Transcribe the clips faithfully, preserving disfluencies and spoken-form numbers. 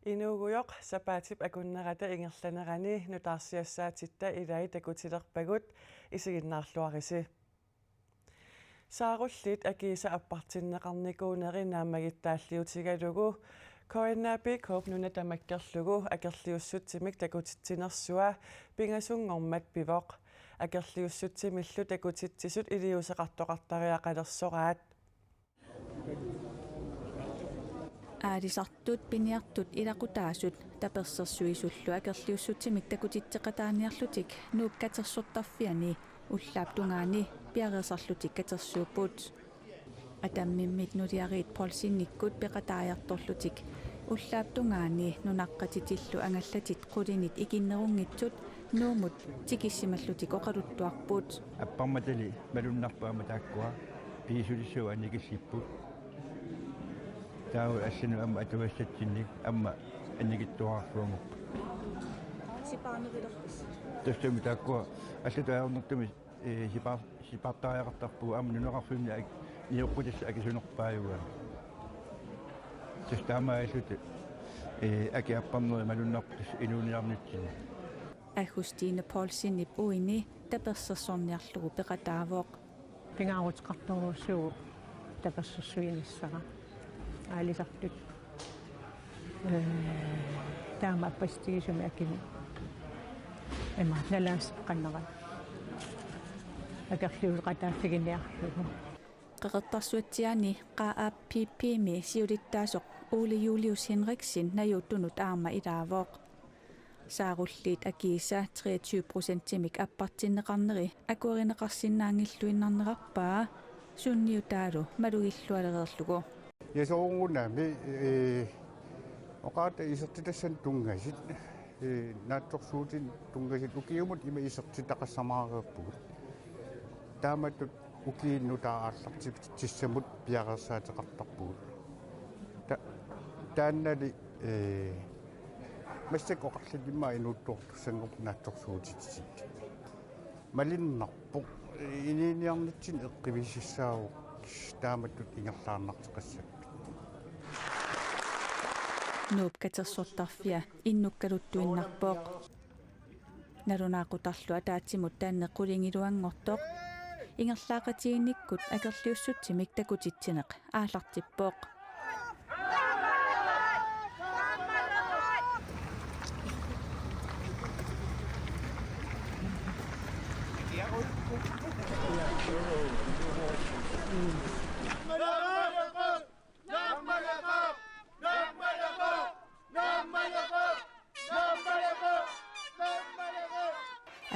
Inuugujoq sapaatip akunnerata ingerlanerani nutaarsiassaatitta ilai takutilerpagut, isiginnaarluarisi. Saarulliit akiisa appartinneqarnikuuneri naammagittaalliutigalugu K N A P K-p nuna tamakkerlugu akerliussutsimik takutitsinersua pingasunngormat pivoq. Akerliussutsimillu takutitsisut iliuuseqartoqartariaqalersoraat. Aalisartut, piniartut ilaqutaasut tapersersuisullu akerliussutsimik takutitseqataaniarlutik Nuup Katersortarfiani ullaap tungaani piareersarlutik katersuupput. Atammimmit nuliariit Poulsenikkut peqataajartorlutik ullaap tungaani nunaqqatitillu angallatit qulinit ikinnerunngitsut Nuummut tikissimallutik oqaluttuarput. Apparmatali malunnarpoq aamma taakkua, piisulissuaq annikillipput. Taava assinut aamma atugassatsinnik aamma annikitsuararsuanngorput. Sipaarnerulerpisi? Tassami taakkua allatut ajornartumik, ee, sipaar-, sipaartariaqartarpugut, aamma nunaqarfimmi ak-, nioqqutissaq akisunerpaajugaa. Tassa taamaalillutik, ee, akit apparnerit malunnarput tassa inuuniarnitsinni. Aggustine Poulsenip uini tapersersorniarlugu peqataavoq. Pingaaruteqartorujussuuvoq tapersersuinissara. Aalisartut, ee, taama appasitigisumik akimut ima nalaaseqqannerat akerliuseqataaffiginiarlugu. Qeqertarsuatsiaani Q A P P-mi siulittaasoq Ole Julius Henriksen najuuttunut aamma ilaavoq. Saarulliit akiisa treogtyve procentimik appartinneqarneri akuerineqarsinnaanngilluinnarnerarpaa sunniutaalu malugillualereerlugu. Ja soorunami, ee, oqaata isertitassanut tunngasut, ee, naatsorsuutinik tunngasut ukiumut ima isertitaqassamaareerpugut. Taamatut ukiinut aallartitsissamut piareersaateqartarpugut. Ta-, taannali, ee, massakkut oqarlutik immaqa inuuttuartussanngorput naatsorsuutitit. Malunnarpoq, inuuniarnitsinni eqqivisissaavoq taamatut ingerlaannarteqassapput. Nuup Katersortarfia innukkaluttuinnarpoq. Nalunaaqutarlu ataatsimut taanna qulingiluanngortoq ingerlaaqatigiinnikkut akerliussutsimik takutitsineq aallartippoq.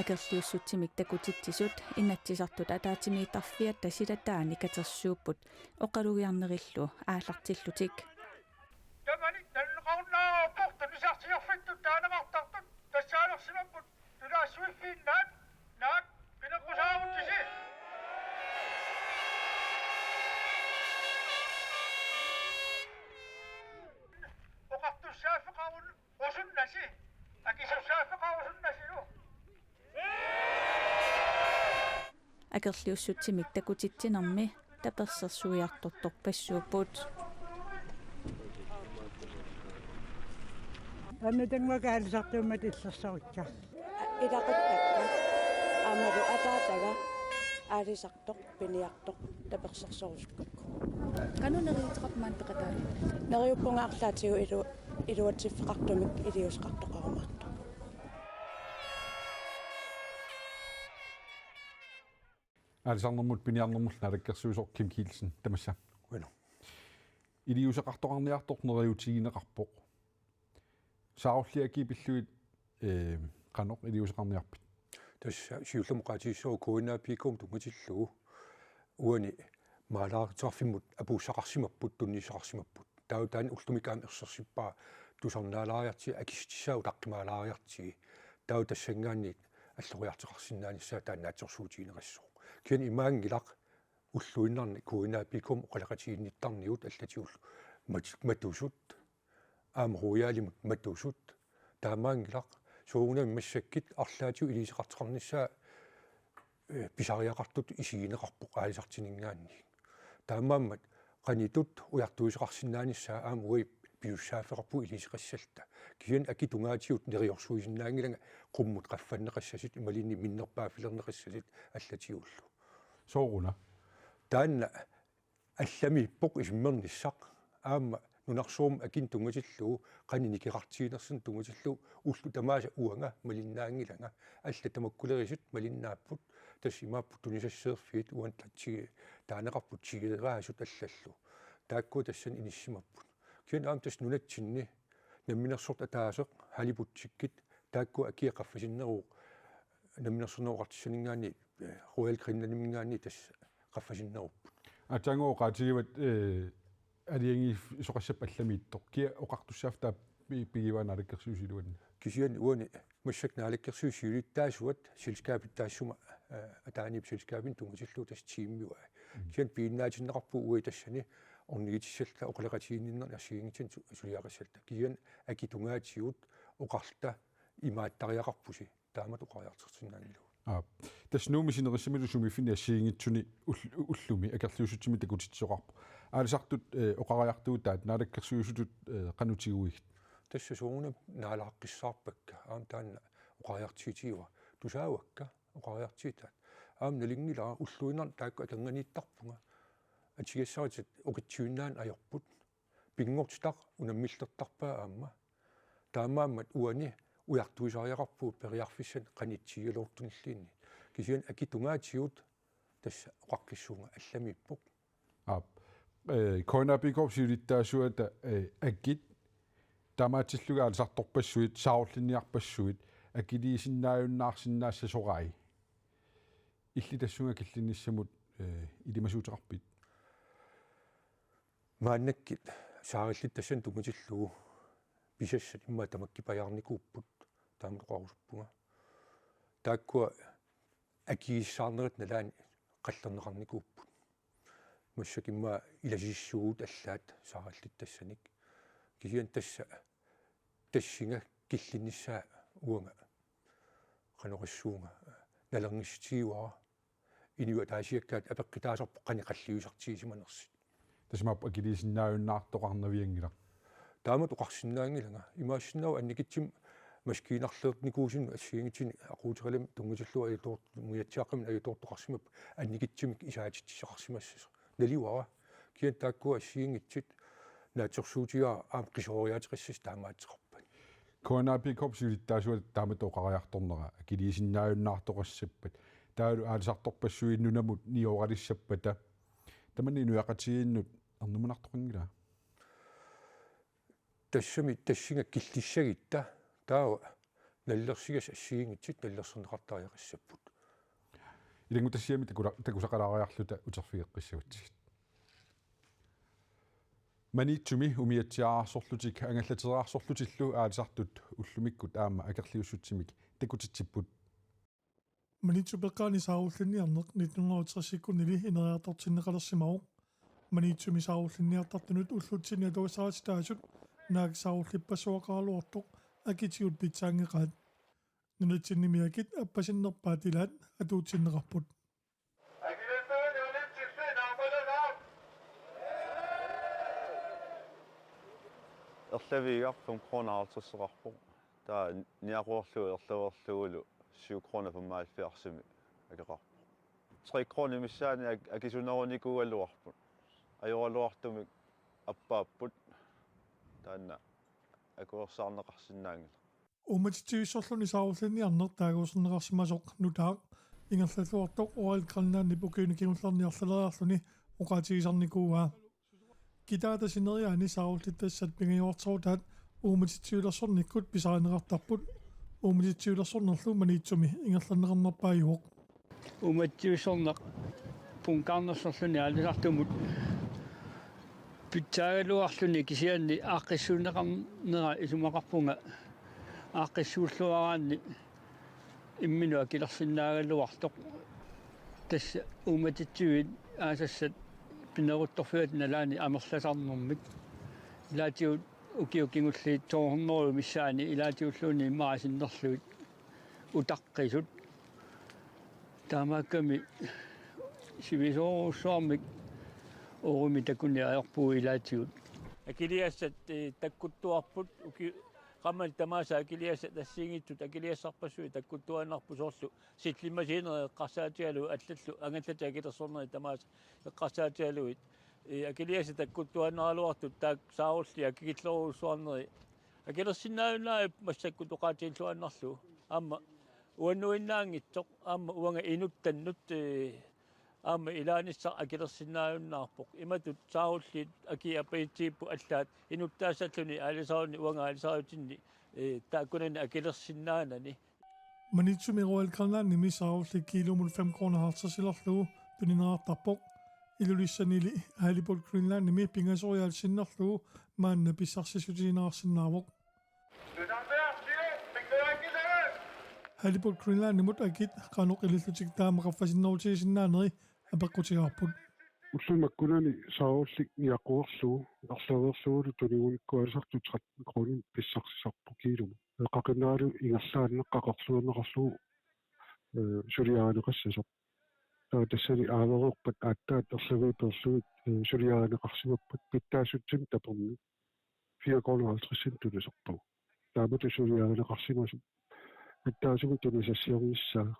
Akerliussutsimik takutitsisut Inatsisartut Ataatsimiittarfiata silataani katersuupput oqalugiarnerillu aallartillutik. Tamani tanneqarunnaarpoq, tanisarsiorfittut taaneqartartut tassaalersimapput tulaassuiffiinnaat, naak, qineqqusaarutisi. Oqartussaaffeqarusunnasi, akisussaaffeqarusunnasilu. Akerliussutsimik takutitsinermi tapersersuiartortorpassuupput. Annutanngua aalisartuummat illersorukka. Ilaquttakka. Aammalu ataataga aalisartoq, piniartoq tapersersorusukkakku. Qanoq neriuuteqarpa maani peqataalluni? Neriuppunga arlaatigut ilu-, iluatsiffeqartumik iliuuseqartoqarumaartoq. Aalisarnermut piniarnermullu naalakkersuisoq Kim Kielsen, tamassa. Uino. Iliuuseqartoqarniartoq neriuutigineqarpoq. Saarulliit akii pillugit, ee, qanoq iliuuseqarniarpit? Tassa siullermik oqaatigissavarput K N A P K-mut tunngatillugu uani maalaaruteqarfimmut apuussaqarsimapput, tunniussaqarsimapput. Taava taanna ullumikkut aamma ersersippara tusarnaalaariartigu, akissutissaa utaqqimaalaariartigu. Taava tassanngaanniit alloriartoqarsinnaanissaa taanna naatsorsuutigineqassaaq. Kisianni imaanngilaq ulluinnarni K N A P K-mut oqaloqatiginnittarnigut allatigullu mat-, matusut, aamma Royalimut matusut, taamaanngilaq soorunami massakkut arlaatigut iliuuseqartoqarnissaa, ee, pisariaqartutut isigineqarpoq aalisartuninngaanniit. Taamaammat qanoq ittoq ujartuisoqarsinnaanissaa aamma uagut piussaaffeqarpugut iliuuseqassalluta. Kisianni akit tungaatigut neriorsuisinnaanngilanga qummut qaffanneqassasut imaluunniit minnerpaaffilerneqassasut allatigullu. Sooruna? Taanna allamiippoq isimmernissaq. Aamma nunarsuarmi akinik tunngatillugu, qanoq nikeqartiginersunik tunngatillugu ullut tamaasa uanga malinnaanngilanga. Allat tamakkulerisut malinnaapput, tassa imaapput tunisasseerfiit uani tatsi-, taaneqarput tigeeraasut allallu. Taakkua tassani inissimapput. Kisianni aamma tassa nunatsinni namminersortut ataaseq, halibutikkit, taakkua akia qaffasinneruvoq, Namminersornermut Oqartussaninngaanniit, eh, Royal Greenlandiminngaanniit tassa qaffasinnerupput. Aatsaannguaq oqaatigivat, eh, aalajangiisoqassappat allamiittoq. Kia oqartussaaffik taava pi-, pigivaa naalakkersuisut iluanni? Kisianni uani massakkut naalakkersuisut siulittaasuat selskabit taassuma, eh, ataaniipput selskabinut tunngatillugu tassa tiimivai. Mm. Kisianni piginnaatinneqarpugut uagut tassani ornigitissalluta oqaloqatiginninnerni assigiinngitsunik su-, suliaqassalluta. Kisianni akit tungaatigut oqarluta imaattariaqarpusi. Taamatut oqariartorsinnaanngilagut. Aap. Tassa Nuummi sinerissamilu sumiiffinni assigiinngitsuni ull-, ullumi akerliussutsimik takutitsisoqarpoq. Aalisartut, eh, oqariartuutaat naalakkersuisutut, eh, qanoq tiguigit? Tassa soorunami naalaaqqissaarpakka. Aamma taanna oqariartuutigivara. Tusaavakka oqariartuutaat. Aamma nalunngilara ulluinnarni taakku akornanniittarpunga. Atugassaratik oqitsuinnaaneq ajorput. Pinngortitaq unammillertarpaa aamma. Taamaammat uani ujartuisariaqarpugut periarfissanik qanoq tigilluartunilluunniit. Kisianni akit tungaatigut tassa oqaqqissuunga allamiippoq. Aap. Eh, K N A P K-p siulittaasuata, eh, akit taamaatillugit aalisartorpassuit, saarullinniarpassuit, akiliisinnaajunnaarsinnaassasorai. Illit tassunga killinnissamut, eh, ilimasuuteqarpit? Maannakkut saarullittassani tunngatillugu pisassat immaqa tamakkipajaarnikuupput, taamatut oqarusuppunga. Taakkua akigissaarnerit nalaani qallerneqarnikuupput. Massakkut immaqa ilasissuugut allaat saarullittassani. Kisianni tassa tassunga killinnissaa uanga. Qanoq oqassuunga. Nalornissutigivara. Inuit ataasiakkaat apeqqutaasarput qanoq qalliusartigisimanersut. Tassa imaappoq akiliisinnaajunnaartoqarnavianngilaq. Taamatut oqarsinnaanngilanga. Imaassinnaavoq annikitsumik maskiinarleernikuusunik assigiinngitsunik aquuteqalamik tunngatillugu ajutoort-, mujatsiaqqamik ajutoortoqarsimapput annikitsumik isaatitsissaqarsimassasoq. Naluara. Kisianni taakkua assigiinngitsut naatsorsuutigaara aamma qisuariaateqassasoq taamaattoqarpat. K N A P K-p siulittaasuata taamatut oqariartornera akiliisinnaajunnaartoqassappat. Taavalu aalisartorpassuit nunamut niueralissappata. Tamanna inuiaqatigiinnut ernumanartoqanngilaa? Tassami tassunga killissagutta taava nallersigassat assigiinngitsut nallersorneqartariaqassapput. Ilanngutassiami takula-, takusaqalaariarluta uterfigeqqissagutsigit. Maniitsumi umiatsiaararsorlutik angallateerarsorlutillu aalisartut ullumikkut aamma akerliussutsimik takutitsipput. Maniitsup eqqaani saarullinniarneq nitten hundrede og tres-ikkunnili ineriartortinneqalersimavoq. Maniitsumi saarullinniartartunut ullutsinni atugassarititaasut naak saarullippassuaqaraluartoq akitigut pitsaanngeqaat. Nunatsinnimi akit appasinnerpaat ilaat atuutsinneqarput. Erlaviigaq fem kroner halvtredseqarpoq. Taava niaqorlugu erlaveerlugulu syv kroner femoghalvfjerdsimi akeqarpoq. Tre kroner missaani ak-, akisunerunikuugaluarput. Ajoraluartumik appaapput. Taanna akuersaarneqarsinnaanngilaq. Uummatitsivissorluni saarullinniarneq taaguuserneqarsimasoq nutaaq ingerlalluartoq Royal Greenlandip ukiuni kingullerni arlaleriarluni oqaatigisarnikuuaa. Kitaata sineriaani saarullittassat pingajuarterutaat uummatitsivilersornikkut pisarineqartarput. Uummatitsivilersornerlu Maniitsumi ingerlanneqarnerpaajuvoq. Uummatitsivilersorneq punkaarnersorluni aalisartumut pitsaagaluarluni kisianni aaqqissuunneqarnera isumaqarpunga aaqqissuulluaraanni imminut akilersinnaagaluartoq. Tassa uummatitsivit aasassat pineruttorfiata nalaani amerlasarnermik. Ilaatigut ukiut kingulliit to hundrede missaani ilaatigulluunniit immaqa sinnerlugit utaqqisut. Taamaakkami sivisoorujussuarmik uummi takuni ajorpugut ilaatigut. Akiligassat, eh, takkuttuarput uki-, qamani tamaasa akiligassat assigiinngitsut akiligassarpassuit takkuttuaannarput soorlu sillimmasineri eqqarsaatigalugit allallu angallatit akilersornerit tamaasa eqqarsaatigalugit, eh, akiligassat takkuttuaannaraluartut taakku saarulliit akikillerujussuarneri akilersinnaajunnaarput massakkut oqaatigilluinnarlugu. Aamma uannuinnaanngitsoq aamma uanga inuttannut, eh, aamma ilaanissaq akilersinnaajunnaarpoq. Imatut saarulliit akii apajutsigipput allaat inuttaassalluni aalisaruni uanga aalisariutinni, eh, taakkunani akilersinnaanani. Maniitsumi Royal Greenlandimi saarullik kiilumut fem kroner halvtredsilerlugu tunineqartarpoq. Ilulissanili Halibut Greenlandimi pingasoriaat sinnerlugu maanna pissarsissutigineqarsinnaavoq. Halibut Greenlandimut akit qanoq ilillutik taama qaffasinnerutigisinnaaneri apeqqutigaarput. Ulluni makkunani saarullik niaqquerlugu, erlaveerlugulu tunigunikku aalisartut tretten kroner pissarsisarpoq kiilumut. Qaqinnaalu ingerlaannaq qaqorluinnarlugu, eh, suliarineqassasoq. Taava tassani aavereerpat aatsaat erlaviit peerlugit, eh, suliarineqarsimappat pitsaassutsimik tapernik fire kroner halvtredsinik tunisarpagut. Taamatut suliarineqarsimasoq pitsaasumik tunisassiornissaa.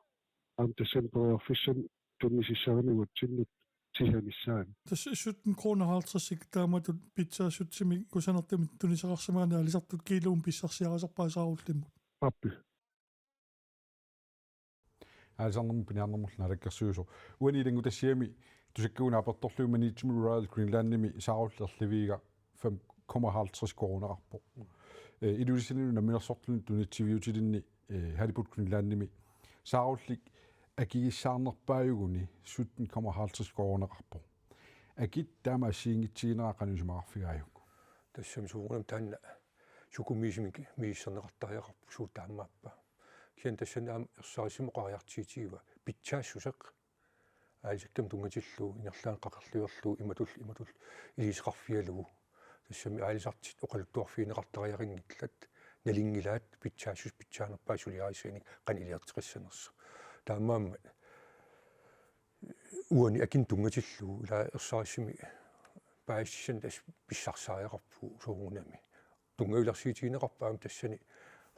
Aamma tassani periarfissamik tunisissagamik uatsinnut sisanissaanut. Tassa sytten kroner halvtredsik taamatut pitsaassutsimik kusanartumik tunisaqarsimagaanni aalisartut kiilumut pissarsiarisarpaat saarullimmut. Aappi. Aalisarnermut piniarnermullu naalakkersuisoq. Uani ilanngutassiami tusakkagut naapertorlugit Maniitsumi Royal Greenlandimi saarullik erlivigiga fem komma halvtreds koruuneqarpoq. Eh, Ilulissanilu namminersortunut tunitsiviutilinni, eh, Halibut Greenlandimi saarullik akigissaarnerpaajuguni sytten komma halvtreds koruuneqarpoq. Akit taama assigiinngitsiginera qanoq isumaqarfigaajuk? Tassami soorunami taanna sukumiisumik misissorneqartariaqarpoq suut taamaappa. Kisianni tassani aamma ersarissumik oqariartuutigiva pitsaassuseq. Aalisakkamik tunngatillugu ingerlaannaq qaqerluiorlugu imatullu, imatullu iliuuseqarfigalugu. Tassami aalisartut oqaluttuarfigineqartariaqanngillat, nalunngilaat pitsaassuseq pitsaanerpaaq suliarisaanik qanoq iliorteqassanersoq. Taamaammat uani akinik tunngatillugu ila ersarissumik paasissutissanik tassa pissarsisariaqarpugut soorunami. Tunngavilersuutigineqarpoq aamma tassani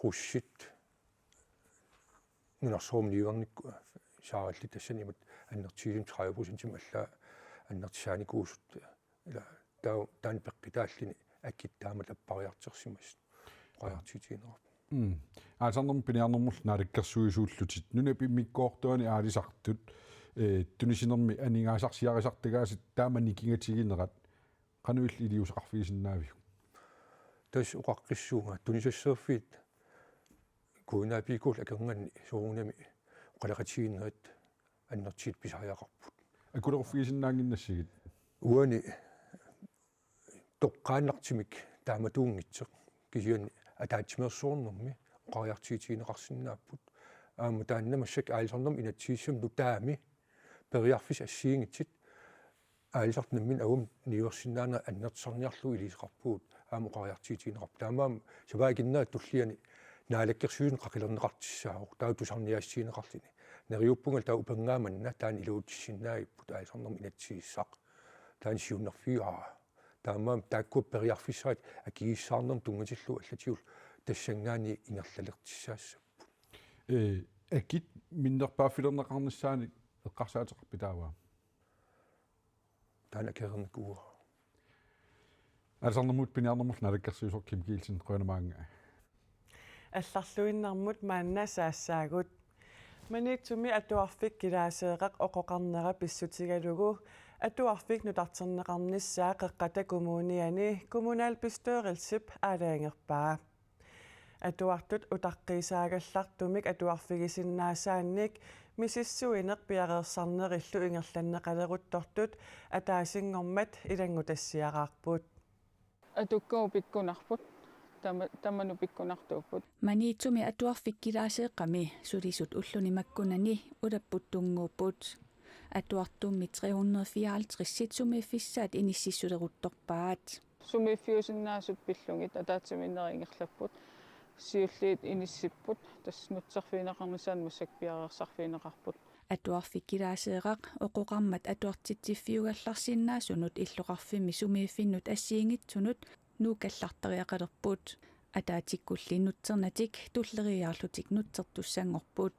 russit nunarsuarmi niuernikkut saarulliit tassani imatut annertuumik tredive procentimik allaat annertusaanikuusut. Ila taa-, taanna peqqutaalluni akit taamatut appariartorsimasut oqariartuutigineqarpoq. Mm. Aalisarnermut piniarnermullu naalakkersuisuullutit. Nunap immikkoortuani aalisartut, eh, tunisinermi aningaasarsiarisartagaasat taama nikingatiginerat qanoq illit iliuuseqarfigisinnaaviuk? Tassa oqaqqissuunga tunisassaaffiit K N A P-kkullu akornanni soorunami oqaloqatigiinnerit annertuut pisariaqarput. Akuleruffigisinnaannginnassigit? Uani toqqaannartumik taamatuunngitsoq kisianni ataatsimeersuarnermi oqariartuutigineqarsinnaapput. Aamma taanna massakkut aalisarnermut inatsisissami nutaami periarfissat assigiinngitsut aalisartut nammineq avammut niuersinnaanerat annertusarniarlugu iliuuseqarpugut aamma oqariartuutigineqarput. Taamaammat sapaatit-akunneri tulliani naalakkersuisunut qaqilerneqartussaavoq. Taava tusarniaassutigineqarluni. Neriuppunga taava upernaamanna taanna iluatsissinnaagipput aalisarnermut inatsisissaq. Taanna siunnerfigaara. Taamaammat taakkua periarfissaat akigissaarnermut tunngatillugu allatigullu tassanngaanniit ingerlalertussaassapput. Ee, akit minnerpaaffilerneqarnissaanik eqqarsaateqarpit taava? Taanna akereernikuuara. Aalisarnermut piniarnermullu naalakkersuisoq Kim Kielsen, qujanaq maanga. Allarluinnarmut maanna saassaagut. Maniitsumi Atuarfik Kilaaseeqaq oqoqarnera pissutigalugu atuarfik nutarterneqarnissaa Qeqqata Kommuniani kommunalbestyrelsip aalajangerpaa. Atuartut utaqqiisaagallartumik atuarfigisinnaasaannik misissuineq piareersarnerillu ingerlanneqaleruttortut ataasinngormat ilanngutassiaraarput. Atukkagut pikkunarput, tama-, tamanut pikkunartuupput. Maniitsumi Atuarfik Kilaaseeqqami sulisut ulluni makkunani ulapput tunnguupput. Atuartummi tre hundrede fireoghalvtredsit sumiiffissaat inississuleruttorpaat. Sumiiffiusinnaasut pillugit ataatsimiinnerit ingerlapput. Siulliit inissipput, tassa nutserfigineqarnissaanut massakkut piareersarfigineqarput. Atuarfik Kilaaseeraq oqoqarmat atuartitsiffiugallarsinnaasunut illoqarfimmi sumiiffinnut assigiinngitsunut nuukkallartariaqalerput. Ataatikkulli nutsernatik tulleriiaarlutik nutsertussanngorput.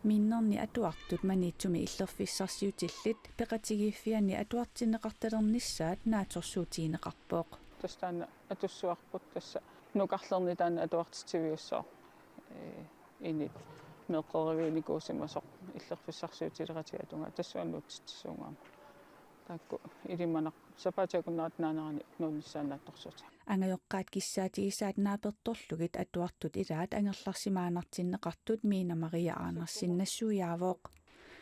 Minnerni atuartut Maniitsumi illerfissarsiutillit peqatigiiffianni atuartinneqartalernissaat naatsorsuutigineqarpoq. Tassa taanna atussuarput tassa nukarlerni taanna atuartitsiviussaaq. Ee, init meeqqeriviginikuusimasoq illerfissarsiutileqatiga tungaa tassuuna nuutsitsisuugama. Taakku ilimanaq sapaatip akunnerata naanerani nuunnissaannaattorsuuti. Angajoqqaat kissaatigisaat naapertorlugit atuartut ilaat angerlarsimaannartinneqartut Miina Maria Andersen nassuiaavoq.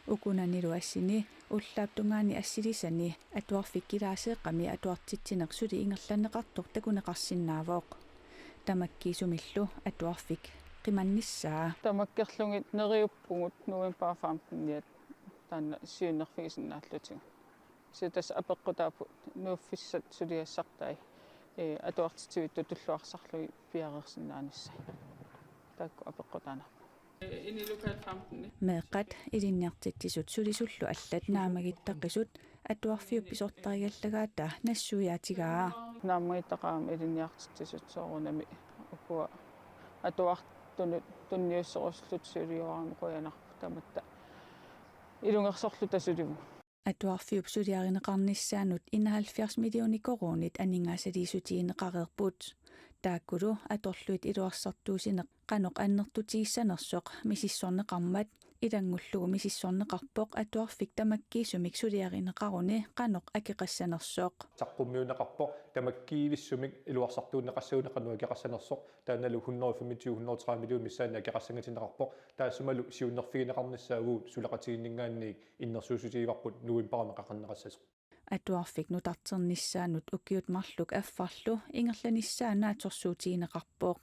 Ukunanilu assini ullaap tungaani assilisani Atuarfik Kilaaseeqqami atuartitsineq suli ingerlanneqartoq takuneqarsinnaavoq. Tamakkiisumillu atuarfik qimannissaa. Tamakkerlugit neriuppugut november femten-iat taanna siunnerfigisinnaallutik. Kisianni tassa apeqqutaapput nuuffissat suliassartai, ee, atuartitsivittut tulluarsarlugit piareersinnaanissai. Taakku apeqqutaannarput. Meeqqat ilinniartitsisut sulisullu allat naammagittaqisut atuarfiup pisortarigallagaata nassuiaatigaa. Naammagittaqaat ilinniartitsisut soorunami ukua atuartunut tunniusserusullutik suliorami qujanarpoq tamatta ilungersorluta sulivugut. Atuarfiup suliarineqarnissaanut enoghalvfjerds millioner koruunit aningaasaliissutigineqareerput. Taakkulu atorlugit iluarsartuussineq qanoq annertutigissanersoq misissorneqarmat ilanngullugu misissorneqarpoq atuarfik tamakkiisumik suliarineqaruni qanoq akeqassanersoq. Saqqummiunneqarpoq tamakkiivissumik iluarsartuunneqassagunik qanoq akeqassanersoq, taannalu hundrede femogtyve, hundrede tredive millioner missaanni akeqassangatinneqarpoq, taassumalu siunnerfigineqarnissaagut suleqatigiinninngaanniit innersuussutigivarput novembarimi qaqinneqassasoq. Atuarfik nutarternissaanut ukiut marluk affarlu ingerlanissaa naatsorsuutigineqarpoq.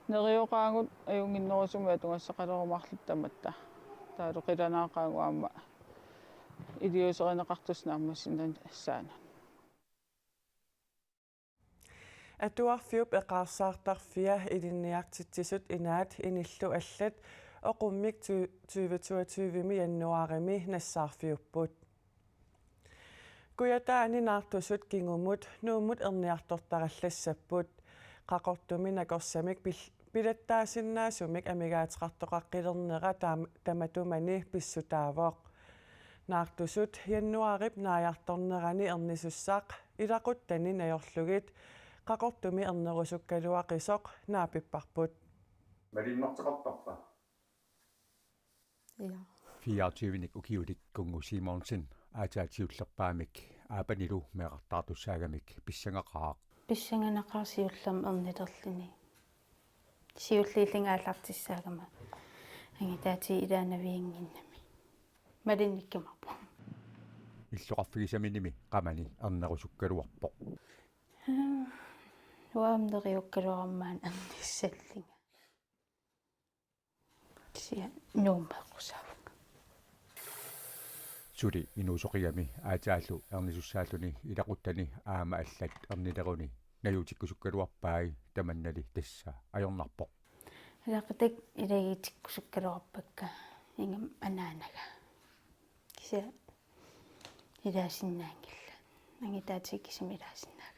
Neriuqaagut ajunnginnerusumik atugassaqalerumaarluta tamatta. Taavalu qilanaaqaagut aamma iliuuserineqartussat naammassinnaanissaannut. Atuarfiup eqaarsaartarfia ilinniartitsisut inaat inillu allat oqummik ty-, tyve toogtyve-mi januaarimi nassaarfiupput. Kujataani naartusut kingumut Nuummut erniartortarallassapput. Qaqortumi nakorsamik pil-, pilattaasinnaasumik amigaateqartoqaqqilernera taam-, tamatumani pissutaavoq. Naartusut januaarip naajartornerani ernisussaq ilaquttani najorlugit Qaqortumi ernerusukkaluaqisoq naapipparput. Malinneqartarpa? Ja. Fireogtyvenik ukiulik Kunngu Simonsen aatsaat siullerpaamik Aapanilu meerartaartussaagamik pissangaqaaq. Pissanganaqaaq siullermik ernilerluni. Siulliullunga aallartissaagama. Angutaatigut ilaannaviannginnami. Malinnikkumaarpoq. Illoqarfigisaminimi qamani ernerusukkaluarpoq. Uanga neriukkaluarama ernissallunga. Kisianni Nuummeeqqussaavunga. Suli inuusoqigami aatsaallu ernisussaalluni ilaquttani aamma allat ernileruni najuutikkusukkaluarpai, tamannali tassa ajornarpoq. Ilaquttakka ilagiitikkusukkaluarpakka ingammik anaanaga. Kisianni ilaasinnaanngillat. Angutaatigut kisimi ilaasinnaagami.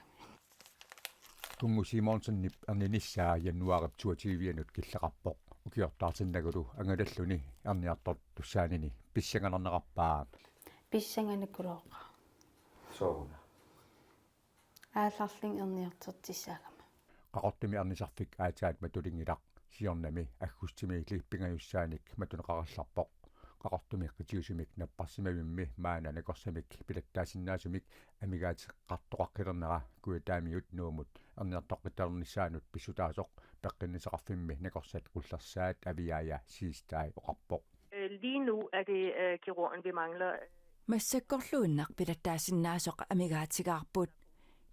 Kunngu Simonsenip erninissaa januaarip toogtyve-anut killeqarpoq. Ukiortaartinnagulu angalalluni erniartortussaanini pissanganarneqarpa? Pissanganikuuara. Sooruna? Aallarlunga erniortortussaagama. Qaqortumi ernisarfik aatsaat matulinngilaq, siornami aggustimiilli pingajussaanik matuneqarallarpoq. Qaqortumi qitiusumik napparsimavimmi maanna nakorsamik pilattaasinnaasumik amigaateqartoqaqqilernera Kujataamiut Nuummut erniartoqqittalernissaanut pissutaasoq peqqinnissaqarfimmi nakorsat qullersaat Aviaja Siegstad oqarpoq. Øh, lige nu er det, øh, kirurgen, vi mangler. Massakkorluinnaq pilattaasinnaasoq amigaatigaarput.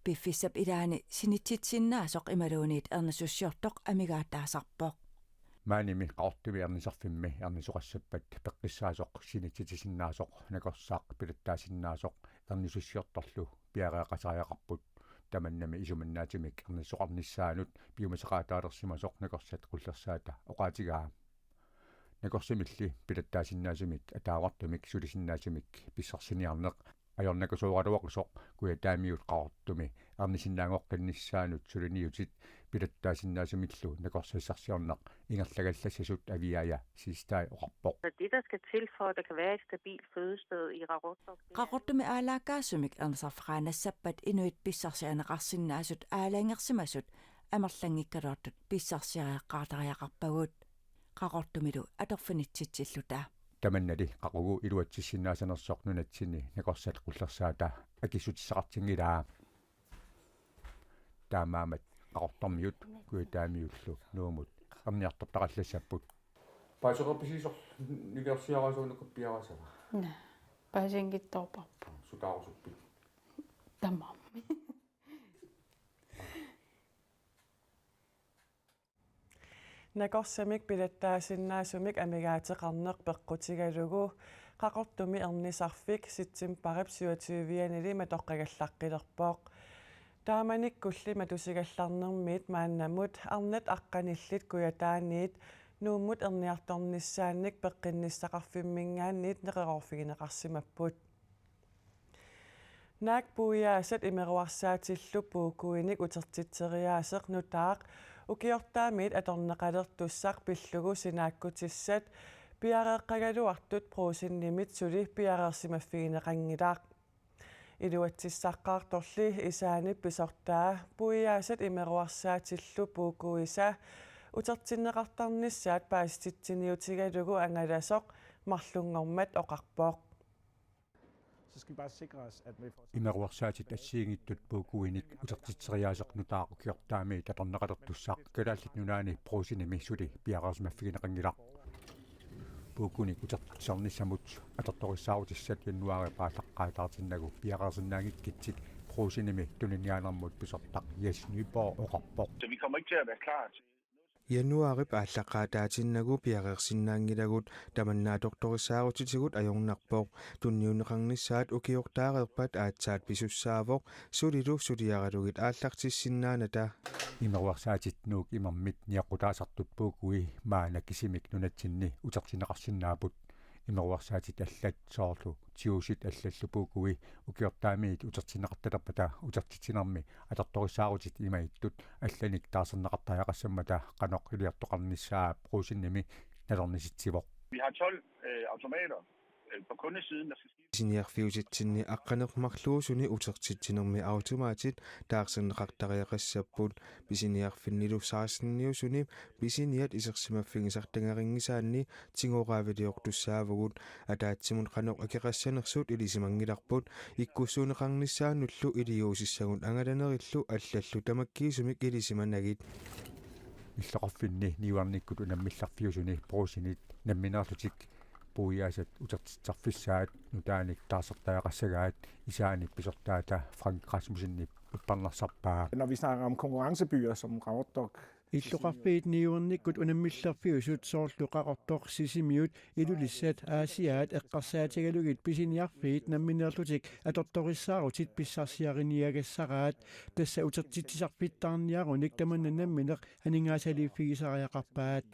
Piffissap ilaani sinitsitsisinnaasoq imaluunniit ernisussiortoq amigaataasarpoq. Maanimi Qaqortumi ernisarfimmi ernisoqassappat peqqissaasoq sinitsitsisinnaasoq, nakorsaq pilattaasinnaasoq ernisussiortorlu piareeqasariaqarput. Tamannami isumannaatsumik ernisoqarnissaanut piumasaqaataalersimasoq nakorsat qullersaata oqaatigaa. Nakorsamilli pilattaasinnaasumik ataavartumik sulisinnaasumik pissarsiniarneq ajornakasooraluaqisoq Kujataamiut Qaqortumi ernisinnaanngoqqinnissaanut suliniutit pilattaasinnaasumillu nakorsassarsiorneq ingerlagallassasut Aviaja Siegstad oqarpoq. Så det, der skal til for, at der kan være et stabilt fødested i Qaqortoq, det er Qaqortumi aalaakkaasumik ernisarfeqaannassappat inuit pissarsiarineqarsinnaasut aalajangersimasut amerlanngikkaluartut pissarsiareqqaartariaqarpagut. Qaqortumilu atorfinitsitsilluta. Tamannali qaqugu iluatsissinnaasanersoq nunatsinni nakorsat qullersaata akissutissaqartinngilaa. Taamaammat Qaqortormiut Kujataamiullu Nuummut erniartortaqallassapput. Paaseqarpisiisoq nikersiaraasuunukku piareersava? Naa. Paasinngitsoorparput. Sutaarusuppit? Tamarmik. Nakorsamik pilattaasinnaasumik amigaateqarneq peqqutigalugu Qaqortumi ernisarfik septembarip syvogtyve-anili matoqqagallaqqilerpoq. Taamanikkulli matusigallarnermiit maannamut arnat aqqanillit Kujataaniit Nuummut erniartornissaannik peqqinnissaqarfimminngaanniit neqeroorfigineqarsimapput. Naak puiaasat imeruarsaatillu puukuinik utertitseriaaseq nutaaq ukiortaamiit atorneqalertussaq pillugu sinaakkutissat piareeqqagaluartut Brugsenimit suli piareersimaffigineqanngilaq. Iluatsissaqqaartorli isaanip pisortaa puiaasat imeruarsaatillu puukuisa utertinneqartarnissaat paasititsiniutigalugu angalasoq marlunngormat oqarpoq. Så skal vi bare sikre os, at vi får Imeruarsaatit assigiinngitsut puukuinik utertitseriaaseq nutaaq ukiortaamiit atorneqalertussaq Kalaallit Nunaanni Brugsenimi suli piareersimaffigineqanngilaq. Puukuinik utertitsisarnissamut atortorissaarutissat januaarip aallaqqaataartinnagu piareersinnaanngikkitsik Brugsenimi tuniniaanermut pisortaq Jens Nyborg oqarpoq. Så vi kommer ikke til at være klar til Januaarip aallaqqaataatinnagu piareersinnaanngilagut, tamanna atortorissaarutitigut ajornarpoq. Tunniunneqarnissaat ukiortaareerpat aatsaat pisussaavoq, sulilu suliaralugit aallartissinnaanata. Imeruarsaatit Nuuk imermik niaqqutaasartut puukui maanna kisimik nunatsinni utertinneqarsinnaapput. Imeruarsaatit allat soorlu tiusit allallu puukui ukiortaamiit utertinneqartalerpata utertitsinermi atortorissaarutit imaattut allanik taarserneqartariaqassammata qanoq iliortoqarnissaa Brugsenimi nalornisitsivoq. Vi har tolv øh, automater øh, på kundesiden, der skal skifte. Pisiniarfiusitsinni aqqaneq-marluusuni utertitsinermi automatit taarserneqartariaqassapput. Pisiniarfinnilu seksteniusuni pisiniat isersimaffigisartagarinngisaanni tigooraaviliortussaavugut. Ataatsimut qanoq akeqassanersut ilisimanngilarput, ikkussuunneqarnissaannullu iliuusissagut angalanerillu allallu tamakkiisumik ilisimanagit. Illoqarfinni niuernikkut unammillerfiusuni Brugsenit nammineerlutik puiaasat utertitsisarfissaat nutaanik taarsertariaqassagaat isaanip pisortaata Frank Rasmussenip uppernarsarpaa. Når vi snakker om konkurrencebyer som Qaqortoq, Illoqarfiit niuernikkut unammillerfiusut soorlu Qaqortoq, Sisimiut, Ilulissat, Aasiaat eqqarsaatigalugit pisiniarfiit nammineerlutik atortorissaarutit pissarsiariniagassaraat, tassa utertitsisarfittaarniarunik tamanna nammineq aningaasaliiffigisariaqarpaat.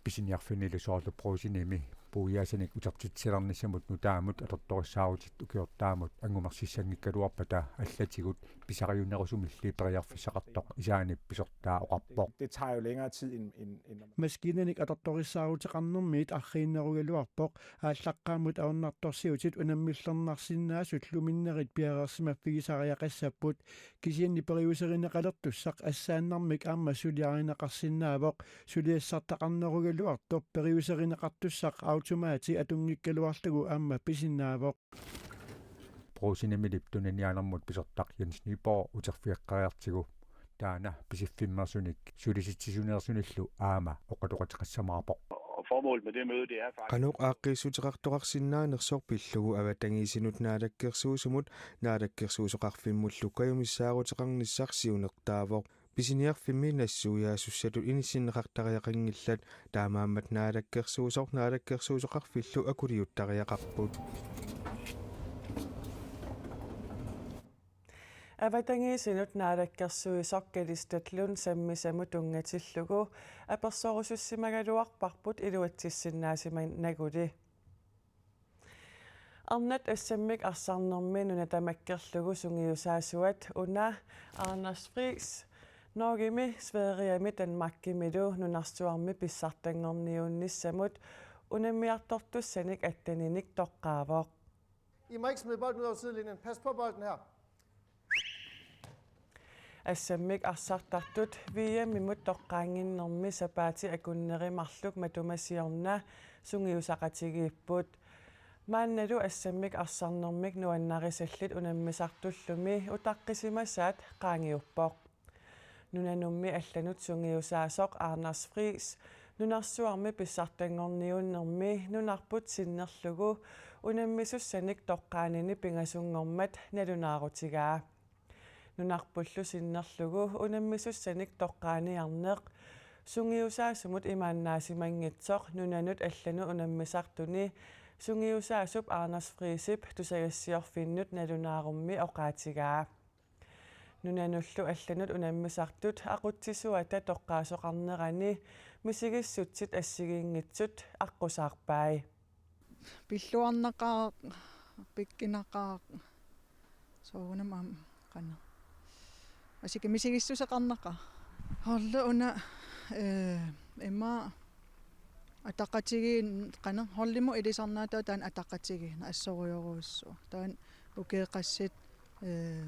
Pisiniarfinnilu soorlu Brugsenimi puiaasanik utertitsilernissamut nutaamut atortorissaarutit ukiortaamut anngumersissanngikkaluarpata allatigut pisariunerusumilli periarfissaqartoq isaanip pisortaa oqarpoq. Det tager jo længere tid end, end, end når man Maskiinanik atortorissaaruteqarnermiit arriinnerugaluarpoq, aallaqqaammut ajornartorsiutit unammillernarsinnaasullu minnerit piareersimaffigisariaqassapput, kisianni periuserineqalertussaq assaannarmik aamma suliarineqarsinnaavoq, suliassartaqarnerugaluartoq periuserineqartussaq automati atunngikkaluarlugu aamma pisinnaavoq. Brugsenimilip tuniniaanermut pisortaq Jens Nyborg uterfigeqqeriartigu taanna Pisiffimmeersunik Sulisitsisuneersunillu aamma oqaloqateqassamaarpoq. Og formålet med det møde, det er faktisk Qanoq aaqqiissuteqartoqarsinnaanersoq pillugu avatangiisinut naalakkersuisumut naalakkersuisoqarfimmullu kajumissaaruteqarnissaq siunertaavoq. Pisiniarfimmi nassuiaasussatut inissinneqartariaqanngillat, taamaammat naalakkersuisoq naalakkersuisoqarfillu akuliuttariaqarput. Avatangiisinut naalakkersuisoq Kalistat Lund sammisamut tunngatillugu apersorusussimagaluarparput iluatsissinnaasimanaguli. Arnat S M-ik arsarnermi nuna tamakkerlugu sungiusaasuat una Anders Friis Norgemi, Sveriami, Danmarkimilu nunarsuarmi pissartanngorniunnissamut unammiartortussanik atteninik toqqaavoq. I må ikke smide bolden ud over sidelinjen. Pas på bolden her. S M-ik arsartartut V M-imut toqqaannginnermi sapaatip akunneri marluk matuma siorna sungiusaqatigiipput. Maannalu S M-ik arsarnermik nuannarisallit unammisartullumi utaqqisimasaat qaangiuppoq. Nunanummi allanut sungiusaasoq Anders Friis nunarsuarmi pissartanngorniunnermi nunarput sinnerlugu unammisussanik toqqaanini pingasunngormat nalunaarutigaa. Nunarpullu sinnerlugu unammisussanik toqqaaniarneq sungiusaasumut imaannaasimanngitsoq nunanut allanut unammisartuni sungiusaasup Anders Friisip tusagassiorfinnut nalunaarummi oqaatigaa. Nunanullu allanut unammisartut aqutsisuata toqqaasoqarnerani misigissutsit assigiinngitsut aqqusaarpai. Pilluarnaqaaq, pikkinaqaaq, soorunami aamma qanoq. Asiki misigissuseqarnaqaaq. Holde una, eh, ima ataqatigiin qanoq, holdimut ilisarnaataavoq taanna ataqatigiinneq assorujorujussuaq. Taanna ukiup qassit, eh,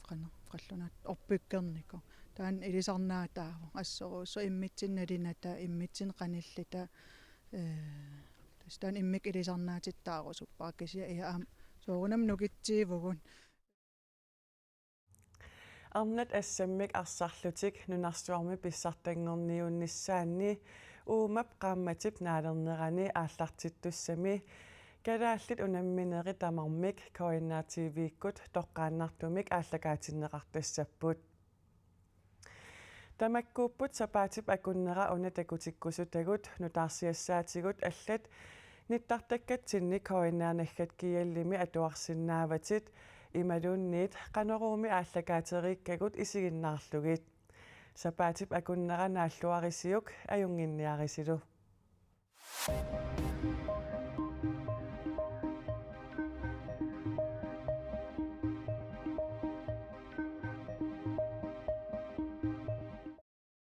qanoq, qallunaat orpikkernikoq. Taanna ilisarnaataavoq assorujussuaq immitsinnut nalinata, immitsinnut qanillita, eh, tassa taanna immikkut ilisarnaatittaarusuppara kisianni ia aamma soorunami nukitsiivugut. Arnat S M-ik arsarlutik nunarsuarmi pissartanngorniunnissaanni uumap qaammatip naalernerani aallartittussami kalaallit unamminerit tamarmik K N R T V-kkut toqqaannartumik aallakaatinneqartassapput. Tamakkuupput sapaatip akunnera una takutikkusutagut. Nutaarsiassaatigut allat nittartakkatsinni K N R naggat G L-imi atuarsinnaavatit imaluunniit Qanoruumi aallakaateriikkagut isiginnaarlugit. Sapaatip akunnera naalluarisiuk, ajunnginniarisilu.